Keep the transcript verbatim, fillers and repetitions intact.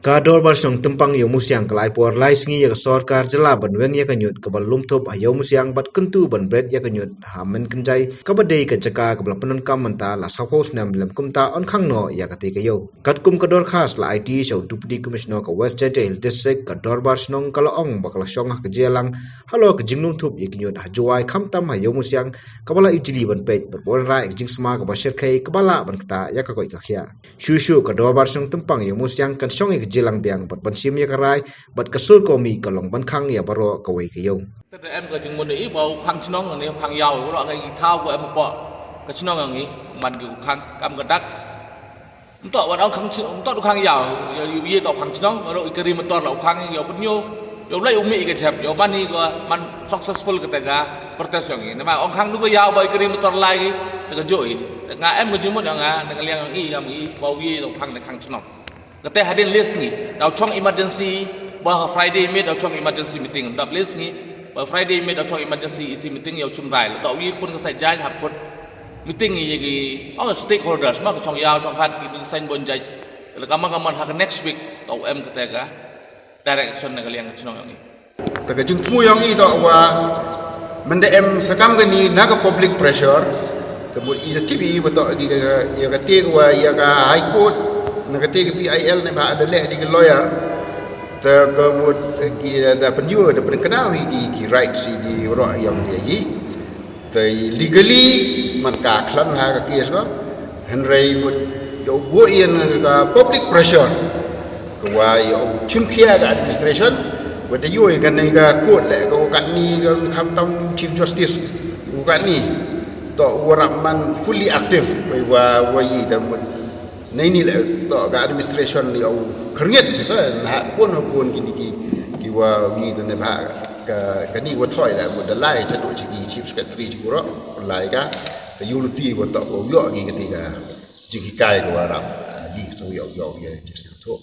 Ka Dorbar Shnong Tympang Ïewmusiang ka la ai por lai sngi ïa ka sorkar jylla ban weng ïa ka ñiut kaba lum thup ha Ïewmusiang bad kyntu ban bret ïa ka ñiut ha Mynkynjai, kaba dei ka jaka kaba la pyndonkam mynta la sawphew snem lem kumta yn khang noh ïa kata ka ïew. Katkum ka dorkhas la aiti sha u Deputy Commissioner ka West Jaintia Hills District, ka Dorbar Shnong ka la ong ba ka la shong ha ka jingïalang halor ka jinglum thup ïa ka ñiut ha Jowai khamtam ha Ïewmusiang, kaba la ijli ban peit bad ban wanrah ïa ka jingsma kaba shyrkhei kaba lah ban ktah ïa ka koit ka khiah. Shuh shuh ka Dorbar Shnong Tympang Ïewmusiang kan shong ïa ka jingïalang biang bad ban shim ïa ka rai, bad ka sur ka mih ka long ban khang ïa baroh kawei ka ïew. Te da em ka jingmut ïa i ba u khang shnong ne khang ïaw, baroh ka i thaw ko em hapoh ka shnong ïa ngi, man ki u khang kam ka dak. Ym toh wat ong khang shnong, ym toh u khang ïaw, ïa, ïa, ïa toh khang shnong, baroh i kari motor la u khang ïaw pynïaw, ïaw leit u mih ka jhep, ïaw man i ko man successful kata ka protest ïa ngi. Namar ong khang du ka ïaw ba i kari motor lai ki, te ka juh i. Te nga em ka jingmut ïa nga, na ka liang ïa i, ïa i, ba u ïa toh khang ne khang shnong. Kata hadien le sngi daw chong emergency, ba ha Friday mih daw chong emergency meeting. Dap le sngi ba Friday mih daw chong emergency E C meeting, ïaw chim rai. La toh wi pun ka sai jain hap kut meeting ïa ki, oh, stakeholders, ma ka chong ïaw chong hat ki ding sain bon jait. La ka man ka man ha ka next week toh em kata ka direction na ka liang ka chnong ïa ngi. Te ka jingthmu ïa ngi toh wa mynda em sa kam kani na ka public pressure, te mut i da tip i ba toh ki ka, ïa kata ka wa ïa ka High Court, na kata ka P I L ne ba da leh da ki lawyer, te ka mut ki da pynïoh da pynkynmaw ïa ki, ki rights ïa ki, roh ïa ki. Te legally man ka khlem ha ka case ko, hynrei mut ïa u buh ïa ka public pressure ka wa ïa u chim khia ka administration, wa da ïoh ïa kane ka court leh ka u katni ka khamtam Chief Justice u katni. Toh u rap man fully active wa wa ïa da mut. Nei ni leh toh ka administration ïa u khyrngit ki sa na ha pun ha pun kini ki ki wa wi da ne ba ka kani wa thoi leh mut da lai cha do chi ki Chief Secretary chi ku roh lai ka ka ïa u luti wa toh wa ïoh ki kati ka jinghikai ka wa rap. Ïa ka ïoh ïoh ïa ka jinghikai.